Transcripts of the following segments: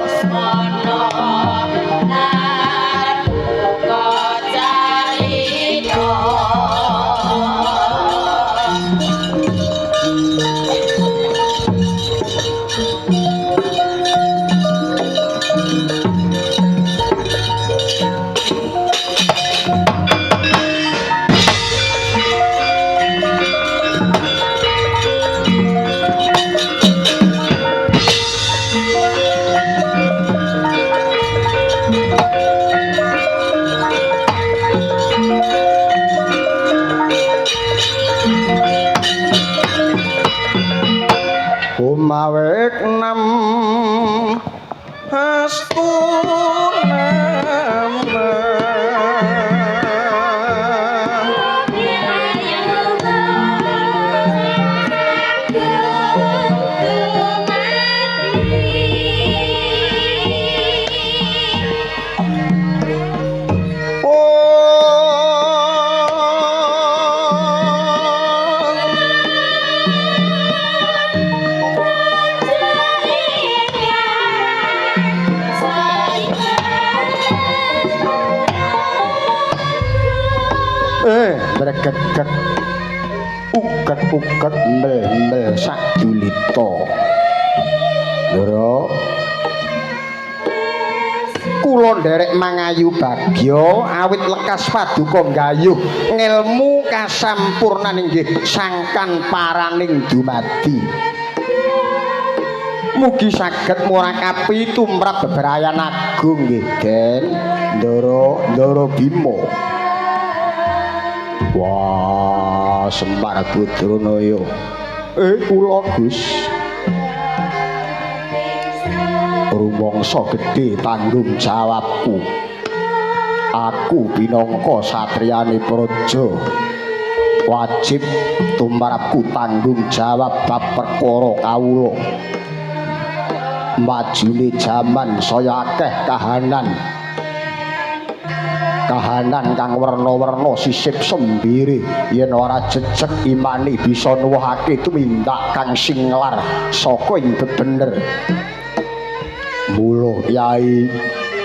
Suksmana lan uga carita. Umawek nem hastu Bregegeg uget-uget mel-mel sadulita. Ndara, kula nderek mangayu bagya awit lekas paduka nggayuh ngelmu kasampurnan inggih sangkan paraning dumadi. Mugi saged murakapi tumrap bebrayan agung nggih, Den. Ndara, Ndara Bima. Wah, Semar Badranaya. Kula Gus. Rumangsa gedhe tanggung jawabku. Aku pinangka satriyane praja. Wajib tumrapku tanggung jawab bab perkara kawula. Majune jaman saya akeh kahanan. Kahanan kang werna-werna sisip sembire yen ora jejeg imane bisa nuwuhake tumindak kang singlar saka ing bebener. Mula Yai,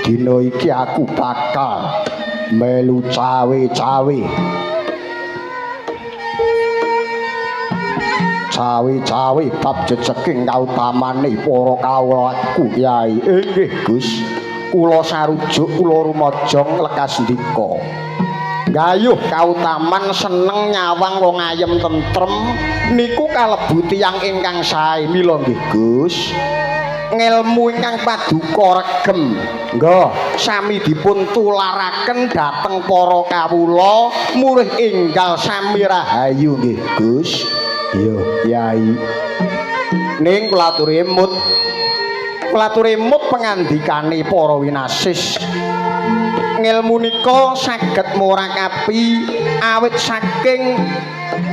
dina iki aku bakal melu cawe-cawe. Cawe-cawe bab jejeking kautamane para kawulaku Yai. Inggih Gus. Kula sarujuk kula rumajang lekas ndika. Gayuh kautaman seneng nyawang wong ayem tentrem niku kalebu tiyang ingkang sae. Mila nggih Gus, ngelmu ingkang paduka regem nggih sami dipun tularaken dhateng para kawula murih enggal sami rahayu nggih Gus. Iya Yai. Ning kula aturi emut, kula aturi emut pengandikane para winasis. Ngelmu nika saged murakapi awit saking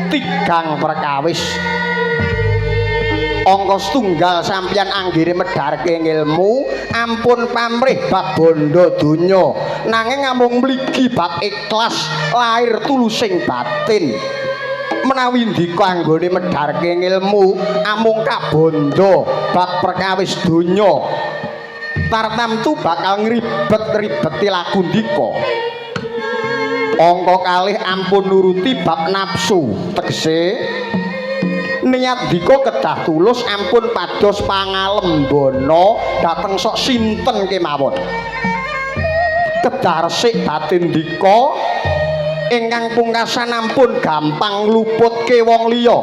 tigang perkawis. Angka setunggal sampeyan anggere medharke ngelmu ampun pamrih bab bondo donya, nanging amung mligi bab ikhlas lahir tulusing batin. Menawi ndika anggone medharke ngelmu amung kabondo bab perkawis donya, tartamtu bakal ngribet-ribeti laku ndika. Angka kalih ampun nuruti bab nafsu, tegese niat ndika kedah tulus ampun pados pangalembana dhateng sok sinten kemawon. Kedah resik batin ndika ingkang pungkasan ampun gampang ngluputke wong liya.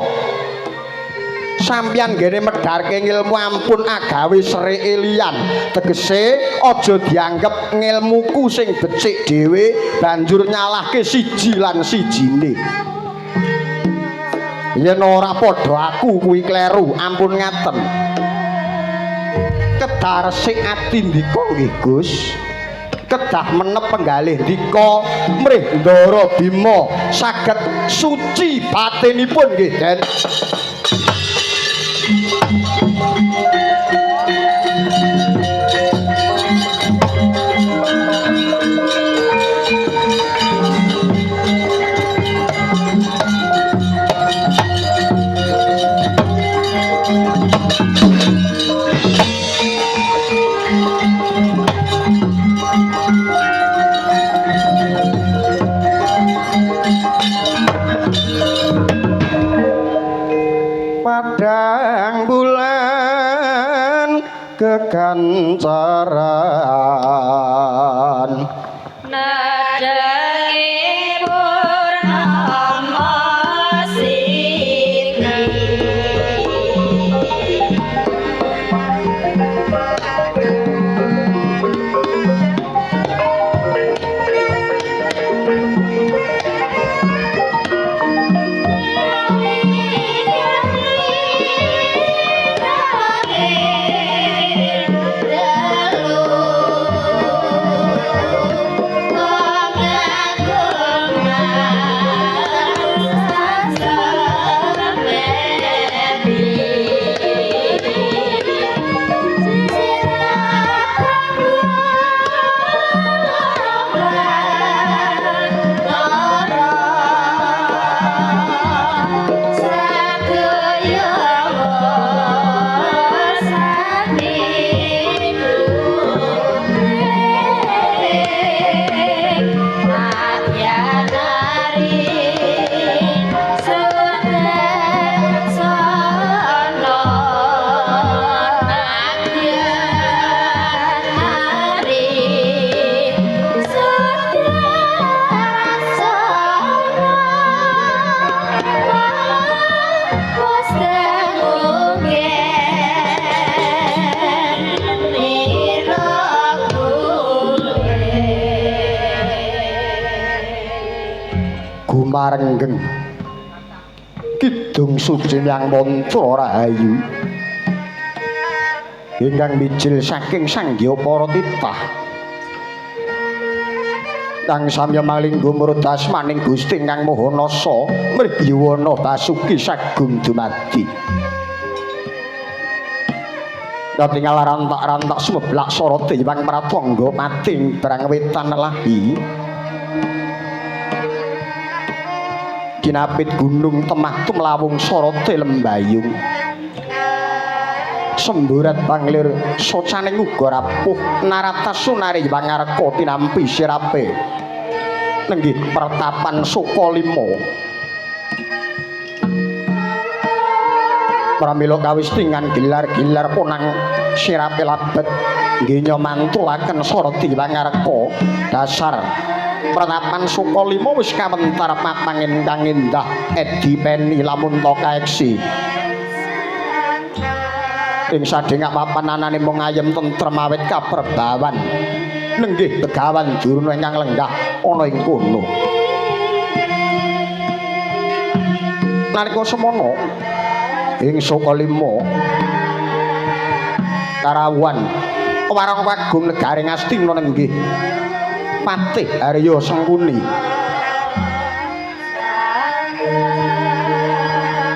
Sampeyan nggene medharke ngilmu ampun agawe sreke liyan, tegese aja dianggep ngilmuku sing becik dhewe banjur nyalahke siji lan sijine. Yen ora padha aku kuwi kleru, ampun ngaten. Kedah resik ati ndika nggih Gus. Kedah menep penggalih ndika mrih Ndara Bima saged suci batinipun nggih Den. Gegancaran Nadhange purnama siti. Gumarenggeng kidung suci yang mantra rahayu ingkang mijil saking Sang Hyang para titah kang samya malinggo murut asmaning Gusti ingkang Maha Nasa mrih yuwana basuki sagung dumadi. Katingal rantak-rantak sumeblak soroti Hyang Pratangga pating brang wetan lahi kinapit gunung temah tumlawung sorote lembayung semburat panglir socaning uga rapuh narata sunari wangarka tinampi sirape nenggih pertapan Sukalima. Pramila kawistingan gilar-gilar ponang sirape labet nggih mantulaken soroti wangarka dasar pertapan Sukalima wis kawentar papan ingkang endah edi peni lamun ta kaeksi ing sadhengak papan anane mung ayem tentrem awit kaperbawan nenggih Begawan Durna ingkang lenggah ana ing kono. Nalika semono ing Sukalima karawuhan warang wagung negari Ngastina nenggih Patih Arya Sengkuni.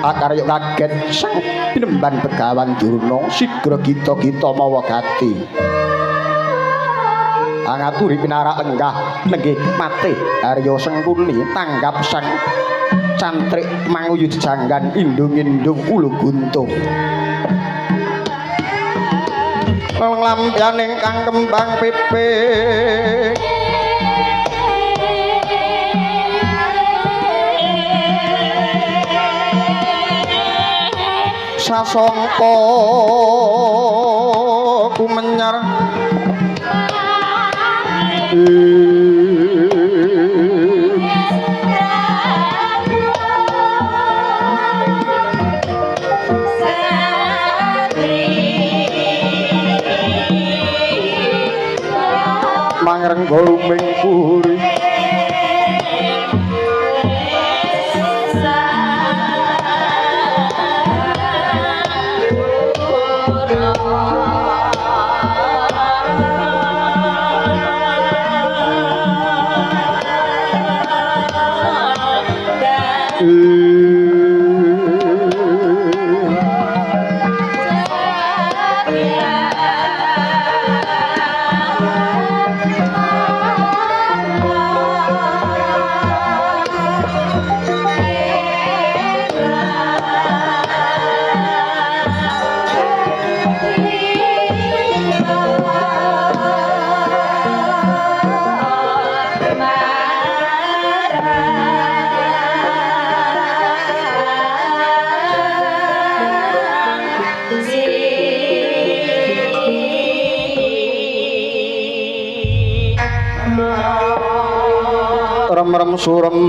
Akarya kaget sang pinemban Begawan Durna sigra gita-gita mawa gati. Angaturi pinarak lenggah nenggih Patih Arya Sengkuni tanggap sang cantrik manguyu jejanggan indung-indung ulu guntung. Lampian ingkang kembang pepe sasongko kumenyar mangrenggo luming puri Rem-rem surem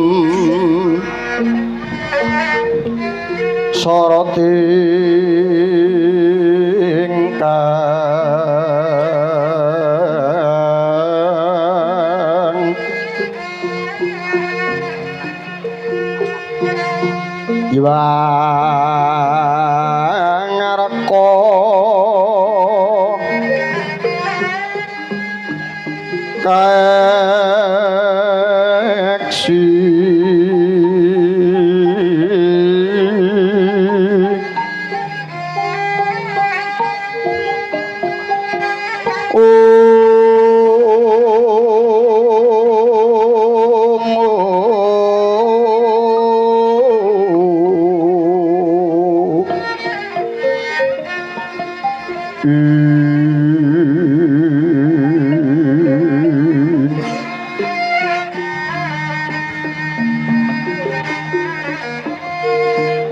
soroti ingkang Iwangarka kaeksi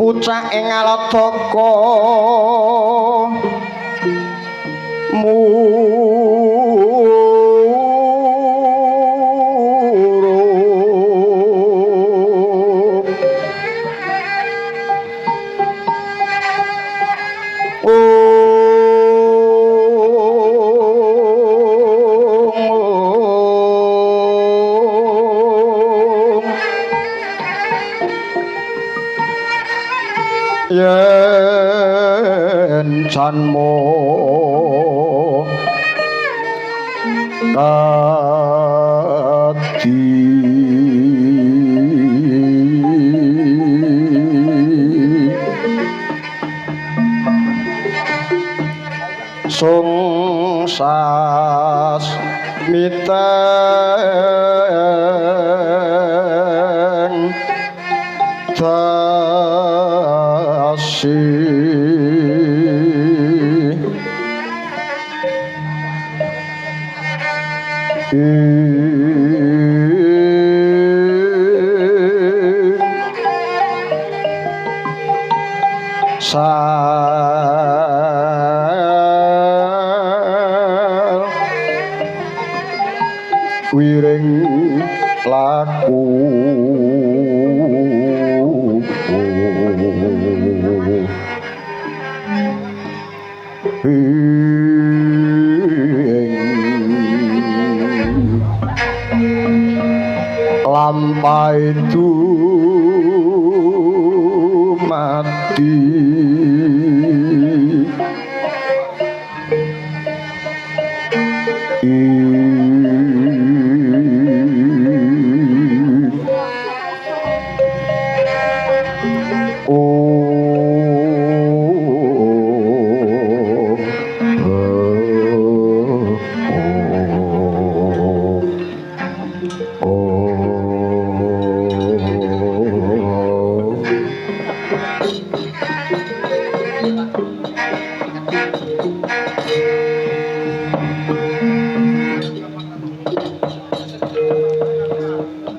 Pucak ing aladaka murup Yen janmo kadi sungsas miteng dasi sal wiring laku lampai itu mati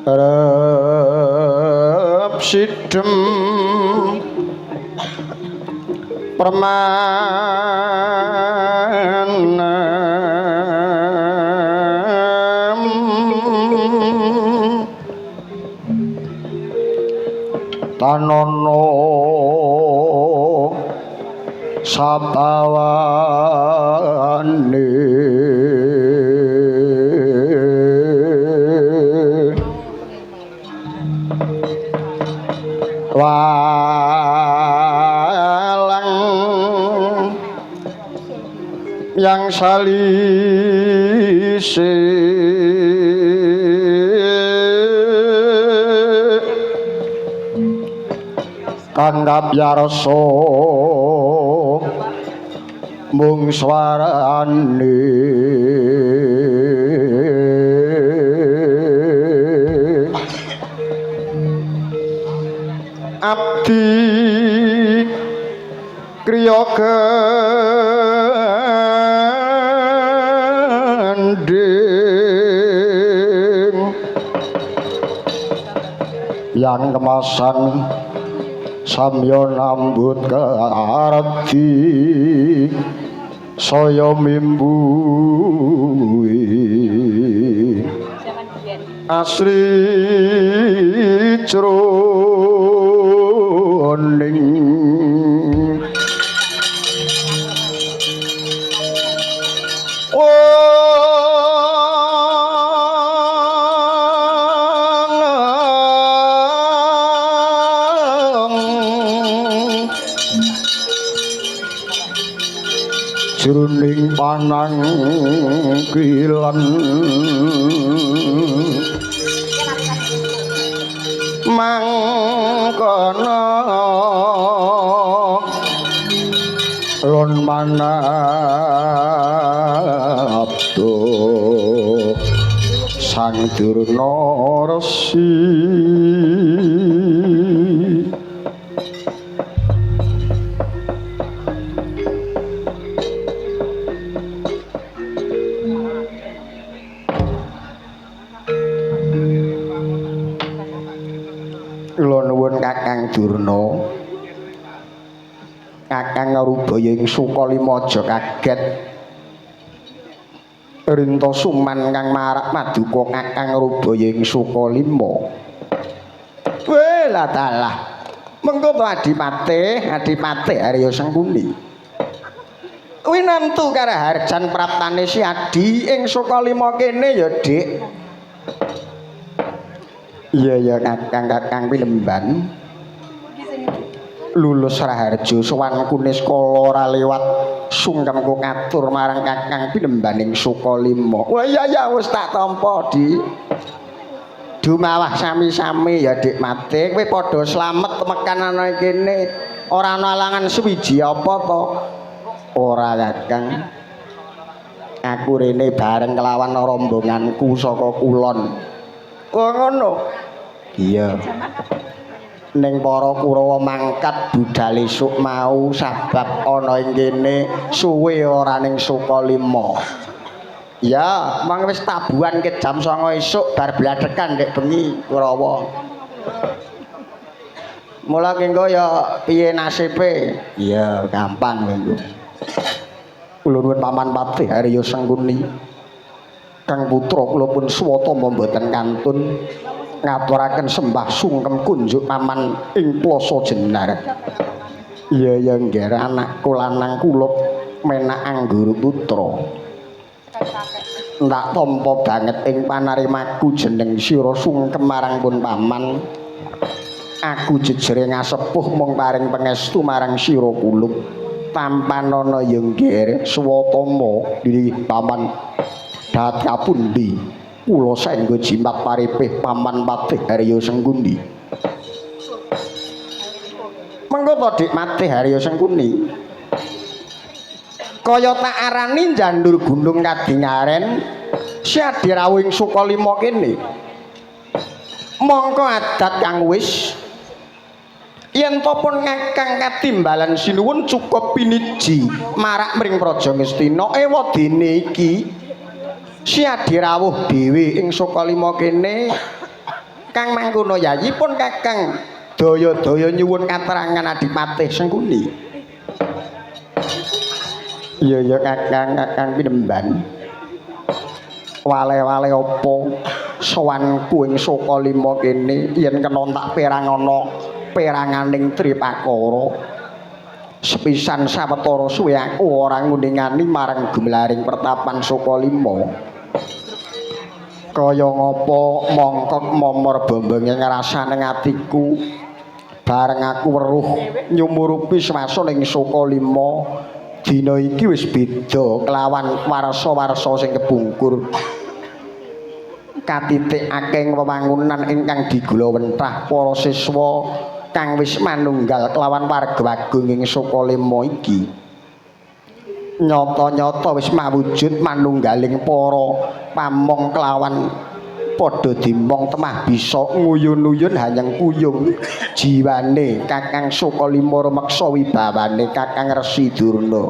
Rep sidem permanem tanono sabawane walang yang salise kang kapyarsa mung swarane abdi kriya gendhing yang kemasan samya nambut kardi saya mimbui. Asri jroning jroning panangkilan mangkono lon manabdo Sang Durna Resi. Kula nuwun Kakang Durna. Kakang Ngrubaya ing Sukalima aja kaget. Rinta suman kang marak paduka Kakang Ngrubaya ing Sukalima. Weh lah dalah. Mengko to Adipatih, Adipatih Arya Sengkuni. Winantu karaharjan praptane si Adi ing Sukalima kene ya, Dik. Iya ya Kakang, Kakang pinemban. Lulus Raharjo sowanku niskala ora lewat sungkemku katur marang Kakang pinemban ing Sukalima. Wah iya ya wis tak tampa, Dik. Dumawah sami-sami ya Dik Mate, kowe padha slamet temekan ana kene. Ora ana alangan suwiji apa to? Ora Kakang. Aku rene bareng kelawan rombonganku saka kulon. Oh ngono. Iya. Ning para Kurawa mangkat budal esuk mau sabab ana ing kene suwe ora ning Sukalima. Ya, mang wis tabuhan ke jam 09.00 esuk bar bladhekan ndek bengi Kurawa. Mula kengko ya piye nasibe? Iya, gampang kengko. Kula nuwun Paman Patih Arya Sengkuni. Kang putra kula pun swatama mboten kantun ngaturaken sembah sungkem kunjuk paman ing Plaza Jenar. Iya ya nggih, anakku lanang kula menak Anggara Putra. Ndak tampa banget ing panarimaku jeneng sira sungkem marang pun paman. Aku jejere ngasepuh mung paring pangestu marang sira kulup. Tampanana ya nggih swatama diri paman. Dat kapundi kula saengga jimat paripih Paman Patih Arya Sengkuni. Mengko to Dik Matih Arya Sengkuni. Kaya tak arani njandur gunung kadingaren si Adi rawuh ing Sukalima kene. Mongko adat kang wis yen to pun Kakang katimbalan sinuwun cukup piniji marak mring Praja Ngastina ewadene iki si Adi rawuh dhewe ing Sukalima kene kang mangkono yayi pun Kakang daya-daya nyuwun katerangan Adipatih Sengkuni. Iya ya Kakang, Kakang pinemban. Wale-wale apa sowanku ing Sukalima kene yen kena tak perang ana peranganing Tripakara. Sepisan sawetara suwe aku ora nguningani marang gumlaring pertapan Sukalima. Kaya ngapa mongkok momor bombonge ngrasane atiku bareng aku weruh nyumurupi swasa ning Sukalima dina iki wis beda kelawan warsa-warsa sing kepungkur. Katitikake ing wewangunan ingkang digulawentah para siswa kang wis manunggal kelawan warga agung ing Sukalima iki. Nyata-nyata wis mawujud manunggaling para pamong kelawan padha dimong temah bisa nguyun-uyun hanyang kuyung jiwane Kakang Sukalima rumeksa wibawane Kakang Resi Durna.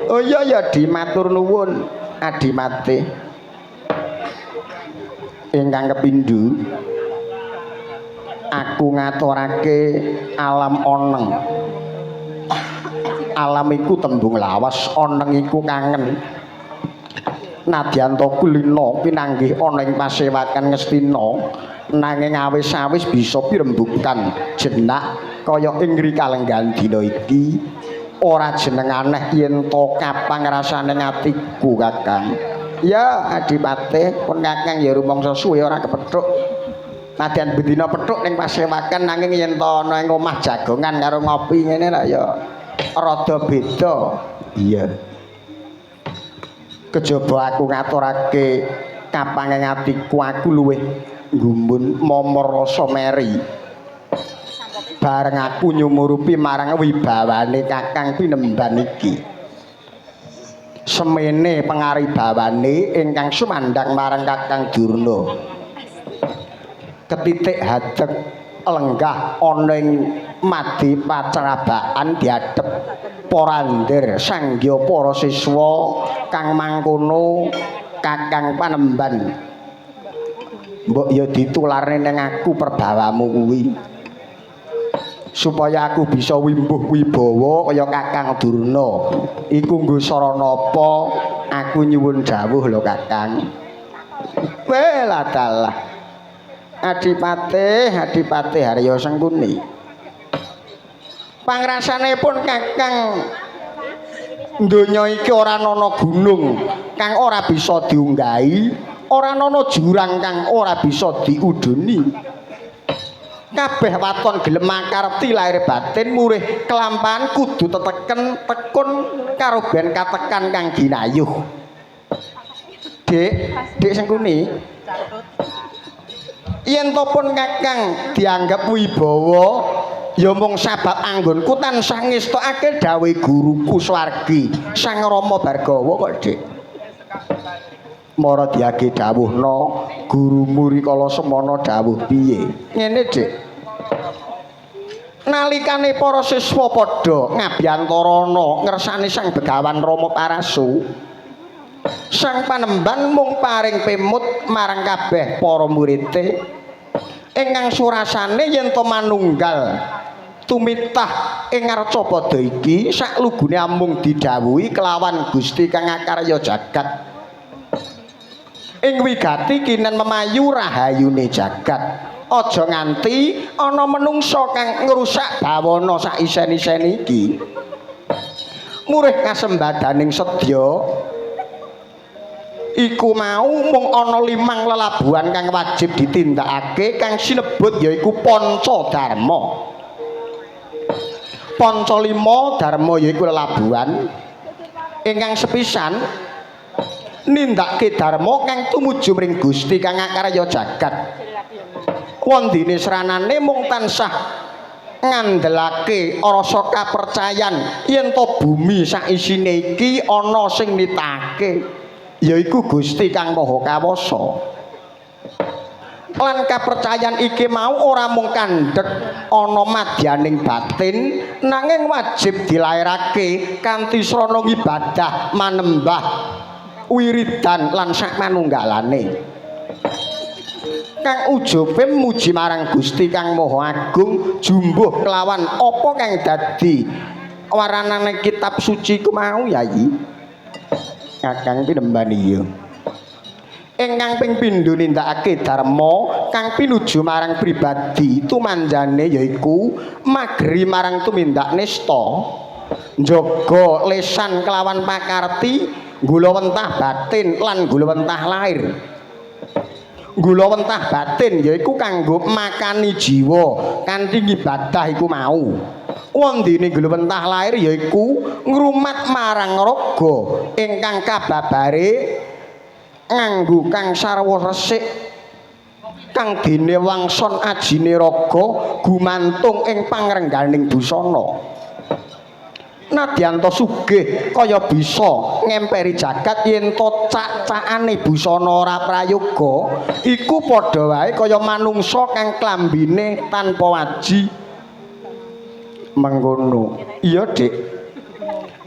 Oh iya ya dimatur nuwun Adipatih. Ingkang kepindho aku ngaturake alam oneng. Alam iku tembung lawas, oneng iku kangen. Nadyan ta kulina pinanggih ana ing pasewakan Ngastina, nanging awis-awis bisa pirembugan jenak kaya ing rikalenggahan dina iki. Ora jeneng aneh yen to kapangrasane atiku, Kakang. Ya, Adipati, pun Kakang ya rumangsa suwe ora kepethuk. Nadyan bendina pethuk ning pasewakan, nanging yen to ana ing omah jagongan karo ngopi ngene lah ya rada beda. Iya. Kejaba aku ngaturake kapange atiku, aku luwih nggumun momor rasa meri. Bareng aku nyumurupi marang wibawane Kakang pinemban iki. Semene pengaribawane ingkang sumandhang marang Kakang Durna. Ketitik hadek lenggah ana ing madhi pacrabaan diadhep porander sangya para siswa kang mangkono, Kakang Panemban. Mbok ya ditularne ning aku perbawamu kuwi, supaya aku bisa wimbuh wibawa kaya Kakang Durna. Iku nggo sarana apa? Aku nyuwun dawuh lho, Kakang. Welah dalah. Adipati, Adipati Harya Sengkuni. Pangrasanipun Kakang, donya iki ora ana gunung kang ora bisa diunggahi, ora ana jurang kang ora bisa diuduni. Kabeh waton gelem makarti lahir batin murih kelampahan kudu teteken tekun karo ben katekan kang ginayuh. Dik, Dik Sengkuni. Yen to pun Kakang dianggap wibawa ya mung sabab anggonku tansah ngestokake dawuhe guruku swargi Sang Rama Bargawa kok, Dik. Mara diage dawuhna gurumu rikala semana dawuh piye? Ngene, Dik. Nalikane para siswa padha ngabyantarana ngersani Sang Begawan Rama Parasu, Sang Panemban mung paring pemut marang kabeh para murite ingkang surasane yen to manunggal tumitah ing ngarcapada iki saklugune amung didhawuhi kelawan Gusti kang akarya jagat. Ing wigati kinen memayu rahayune jagat. Aja nganti ana menungsa kang ngrusak bawana sak isen-isen iki. Murih kasembadaning sedya iku mau mung ana limang lelabuhan kang wajib ditindakake kang sinebut yaiku Panca Dharma. Panca lima dharma yaiku lelabuhan ingkang sepisan nindakake dharma kang tumuju mring Gusti kang akarya jagat. Wondene sranane mung tansah ngandelake rasa kapercayan yen to bumi saisine iki ana sing nitake, yaiku Gusti kang Maha Kawasa. Lan kapercayan iki mau ora mung kandhek ana madyaning batin, nanging wajib dilairake kanthi srana ngibadah, manembah, wiridan lan sak manunggalane. Kang ujube muji marang Gusti kang Maha Agung jumbuh kelawan apa kang dadi waranane kitab suci ku mau, Yayi. Kakang pinemban, iya. Ingkang ping pindho nindakake dharma kang pinuju marang pribadi tumanjane yaiku mageri marang tumindak nista, njaga lesan kelawan pakarti, gulawentah batin lan gulawentah lahir. Gulawentah batin yaiku kanggo makani jiwa kanthi ngibadah iku mau. Wondene gulawentah lahir yaiku ngrumat marang raga ingkang kababare nganggo kang sarwa resik, kang dene wangson ajine raga gumantung ing pangrengganing busana. Nadyan ta sugih kaya bisa ngemperi jagat, yen to cak-cakane busana ora prayoga, iku padha wae kaya manungsa kang klambine tanpa waji. Mengkono. Iya, Dik.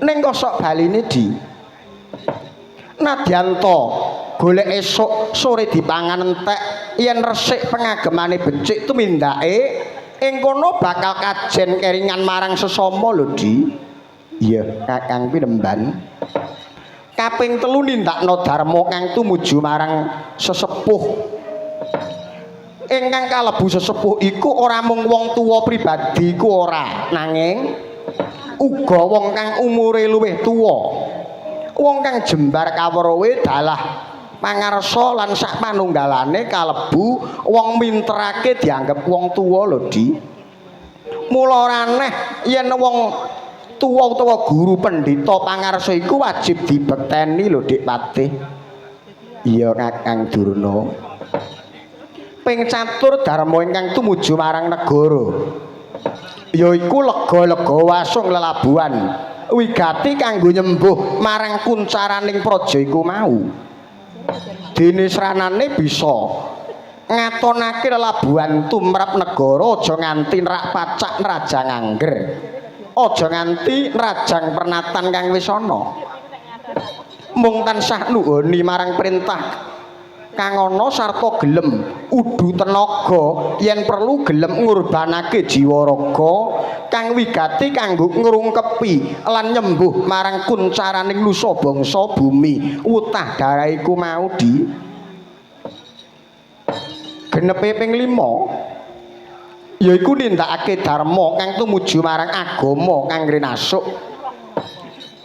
Ning kosok baline, Di. Nadyan ta golek esuk sore dipangan entek, yen resik pengagemane becik tumindake ing kono bakal kajen keringan marang sesama lho, Di. Iya, Kakang pinemban. Kaping telu nindakno dharma kang tumuju marang sesepuh. Ingkang kalebu sesepuh iku ora mung wong tuwa pribadi iku ora, nanging uga wong kang umure luwih tuwa. Wong kang jembar kawruhe dalah pangarsa lan sak panunggalane kalebu wong minterake dianggep wong tuwa lho, Di. Mula ora aneh yen wong tuwa utawa guru pendhita pangarsa iku wajib dibekteni lho, Dik Patih. Iya, Kakang Durna. Ping catur dharma ingkang tumuju marang negara yaiku lega-lega wasung lelabuhan wigati kanggo nyembuh marang kuncaraning praja iku mau. Dene sranane bisa ngatonake lelabuhan tumrap negara aja nganti nerak pacak nerajang angger, aja nganti nerajang pernatan kang wis ana. Mung tansah nuhoni marang perintah kang ana sarta gelem udu tenaga yen perlu gelem ngurbanake jiwa raga kang wigati kanggo ngrungkepi lan nyembuh marang kuncaraning nusa bangsa bumi wutah darah iku mau, Di. Genepe ping 5 yaiku nindakake dharma kang tumuju marang agama kang rinasuk,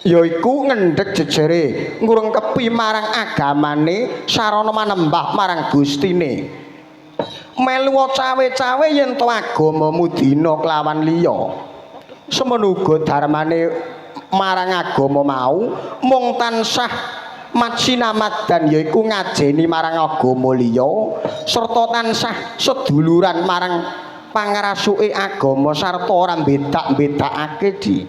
yaiku ngendheg jejere ngrungkepi marang agamane sarana manembah marang Gustine. Melu cawe-cawe yen to agamamu dina kelawan liya, semono uga dharmane marang agama mau mung tansah madsinamaddan, yaiku ngajeni marang agama liya serta tansah seduluran marang pangrasuke agama sarta ora bedak-bedakake, Di.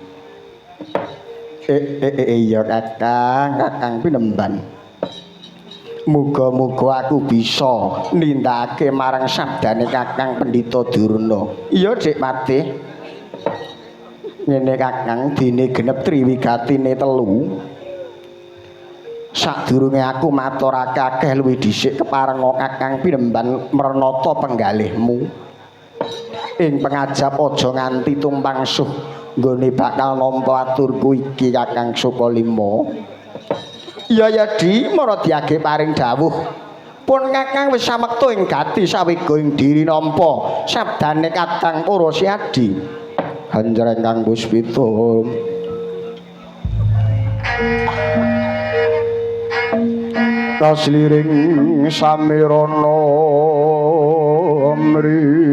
Iya Kakang, Kakang pinemban. Muga-muga aku bisa nindakake marang sabdane Kakang Pendhita Durna. Iya, Dik Patih. Ngene Kakang, dene genep triwigatine telu. Sadurunge aku maturake akeh luwih dhisik keparenga Kakang pinemban mrenata penggalihmu. Ing pengajap aja nganti tumpang suh nggone bakal nampa aturku iki Kakang Sukalima. Iya ya, Di, mara diage paring dawuh. Pun Kakang wis samekta ing gati sawega ing diri nampa sabdane Kadang para Siadi. Hanjreng Kang Puspita. Kasliring samirana mri.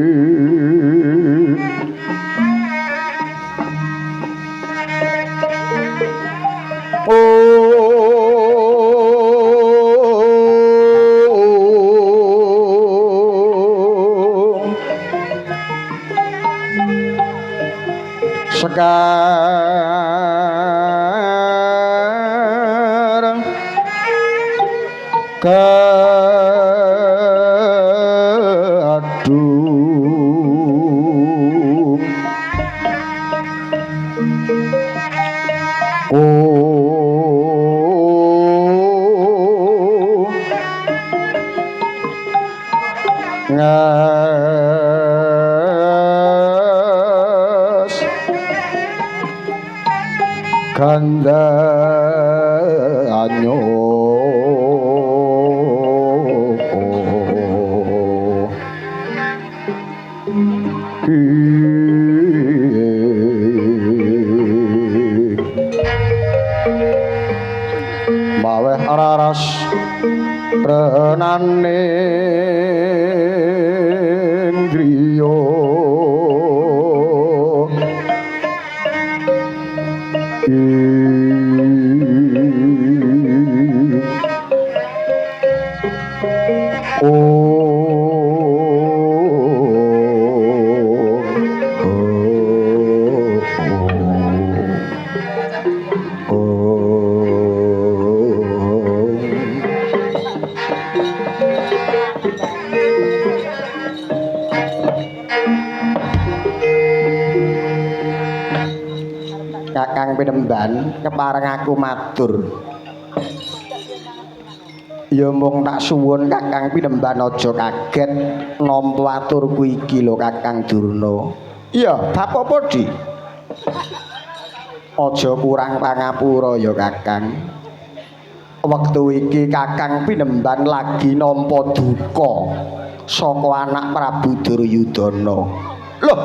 Sekarang kadung oh ngas gandanyo maweh raras renaning griya Kakang pinemban kepareng aku matur. Ya mung tak suwun Kakang pinemban aja kaget nampa aturku iki lho Kakang Durna. Iya, bab apa, Di? Aja kurang pangapura ya Kakang. Wektu iki Kakang Pinemban lagi nampa duka saka anak Prabu Duryudana. Loh.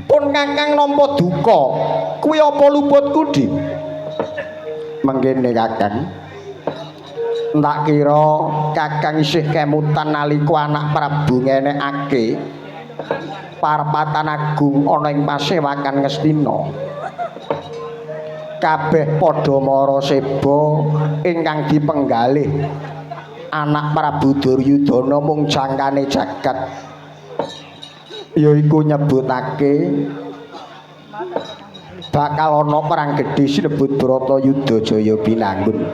Pun Kakang nampa duka, kuwi apa luputku, Dik? Mengkene, Kakang. Tak kira Kakang isih kemutan nalika anak Prabu ngenekake parapatan agung ana ing pasewakan Ngastina. Kabeh padha mara seba ingkang dipenggalih anak Prabu Duryudana mung jangkane jagat, yaiku nyebutake bakal ana perang gedhe sinebut Bratayuda Jaya Binangun.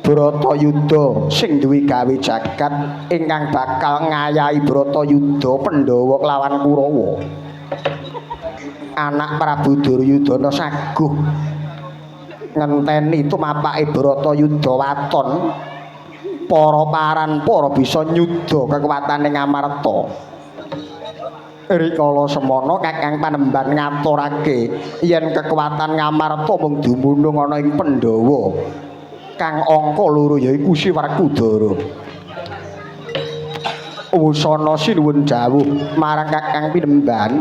Bratayuda sing duwe gawe jagat ingkang bakal ngayahi Bratayuda Pandhawa kelawan Kurawa. Anak Prabu Duryudana saguh ngenteni tumapake Bratayuda waton, para paran para bisa nyuda kekuatane Ngamarta. Rikala semana Kakang Panemban ngaturake yen kekuatan Ngamarta mung dumunung ana ing Pandhawa kang angka loro, yaiku Si Werkudara. Wusana sinuwun jawuh marang Kakang Pinemban.